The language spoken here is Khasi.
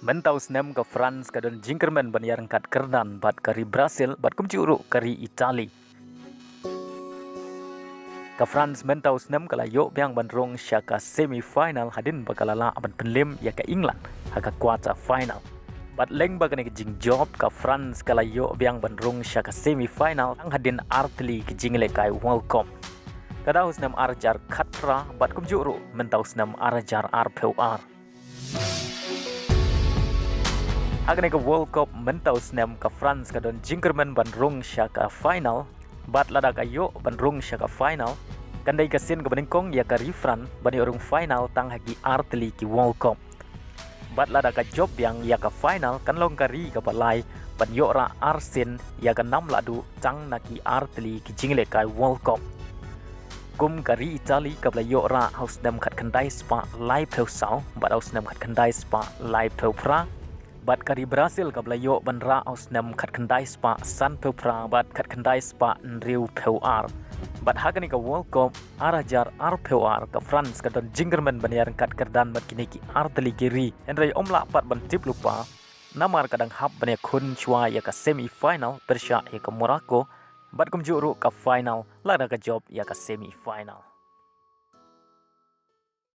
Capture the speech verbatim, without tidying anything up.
Mynta u snem ka France ka don jingkyrmen ban ïaryngkat kyrdan bad ka ri Brazil bad kumjuh ruh ka ri Italy. Ka France mynta u snem ka la ïoh biang ban rung sha ka semi final hadien ba ka la lah ban pynliem ïa ka England ha ka quarter final. Bad lem bad kane ka jingjop ka France ka la ïoh biang ban rung sha ka semi final tang hadien artylli ki jingïalehkai World Cup. Ka dei u snem ar hajar khatphra bad kumjuh ruh mynta u snem ar hajar arphew ar. Ha kane ka World Cup mynta u snem ka France ka don jingkyrmen ban rung sha ka final. Bad lada ka ïoh ban rung sha ka final, kan dei ka sien kaba nyngkong ïa ka ri France ban ïoh rung final tang ha ki artylli ki World Cup. Bad lada ka jop biang ïa ka final kan long ka ri kaba lai ban ïoh rah arsien ïa ka nam lahduh tang na ki artylli ki jingïalehkai World Cup. Kum ka ri Italy kaba la ïoh rah ha u snem khatkhyndai spah laiphew saw bad ha u snem khatkhyndai spah laiphew phra. Bad ka ri Brazil kaba la ïoh ban rah ha u snem khatkhyndai spah sanphew phra bad khatkhyndai spah hynriewphew ar. Bad ha kane ka World Cup ar hajar arphew ar ka France ka don jingkyrmen ban ïaryngkat kyrdan bad kine ki artylli ki ri. Hynrei ym lah pat ban tip lypa namar ka dang hap ban ïakhun shuwa ïa ka semi final pyrshah ïa ka Morocco bad kumjuh ruh ka final lada ka jop ïa ka semi final.